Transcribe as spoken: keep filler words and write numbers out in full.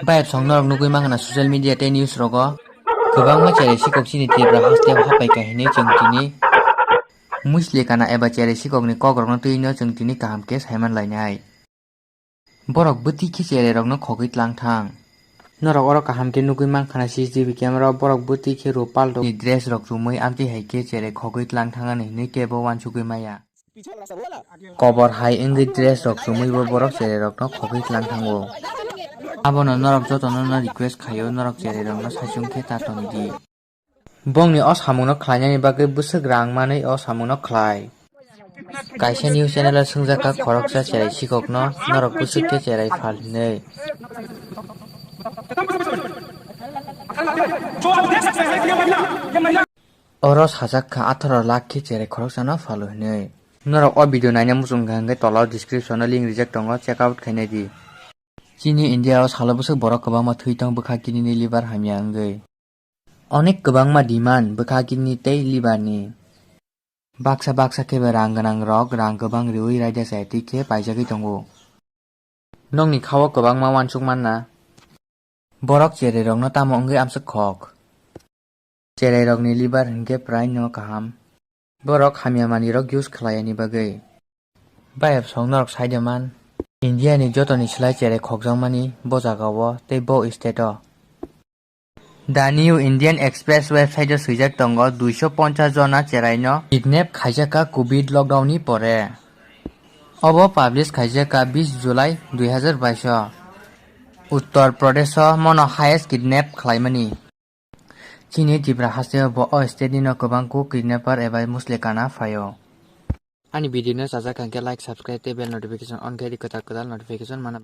Bayap song norok nugwi mankha na social media tei news rogo. Kwbangma cherai sikok chini Tripura hasteo hapai kha hinwi chwng tini musli kana eba cherai sikokni kokrokno twino chwng tini kaham khe saiman lainai. Borok bwtwi khe cherai rokno khogwi tlang thang. Norok oro kaham khe nugwi mankha na C C T V camera o borok bwtwi khe rupal ni dress rok chumui amtwi hai khe cherai khogwi tlang thang ani hinwi teibo uansugwi maya. Kobor hai wngwi dress rok chumui bo borok cherai rokno khogwi tlang thango. Abono norok jotono no request khaio norok cherai rokno saichung khe ta tongdi. Bongni o samungno khlainani bagwi bwswk rang manwi o samungno khlai. Kaisa news channel o swngjak kha khoroksa cherai sikokno norok bwswk khe cherai phal hinwi. Oro sajak kha atharo lakh khe cherai khoroksano phalo hinwi. Norok o video naina muchung kha hwnkhe tola o description o link rijak tongo, check out khainai di. Chini India o salo bwswk borok kwbangma thwi tong bwkha kidney ni liver hamya wngwi. Onek kwbangma demand bwkha kidney tei liver ni. Baksa baksa khe bai rang gwnang rok rang kwbang riwi raida chaya twi khe paijagwi tongo. Nokni khao kwbangma uansuk manna. Borok cherai rokno tamo wngwi amswk khok? Cherai rokni liver hinkhe praino kaham. Borok hamya manwirok use khlaiyani bagwi. Bayap song norok saide man. India ni jotoni slai cherai khokjakmani bo jagao tei bo state o. The New Indian Express website o swijak tongo, duiso ponchas jona cheraino kidnap khaijakha covid lockdown ni pore. Obo publish khaijakha bis July dui hazar bais o. Uttar Pradesh o mono highest kidnap khlaimani. Chini Tripura hasteo bo o state nino kwbang kuk kidnapper eba musli kana phaio. Ani video no chajak kha hwnkhe like, subscribe tei bell notification on khe di kwtal kwtal notification mana.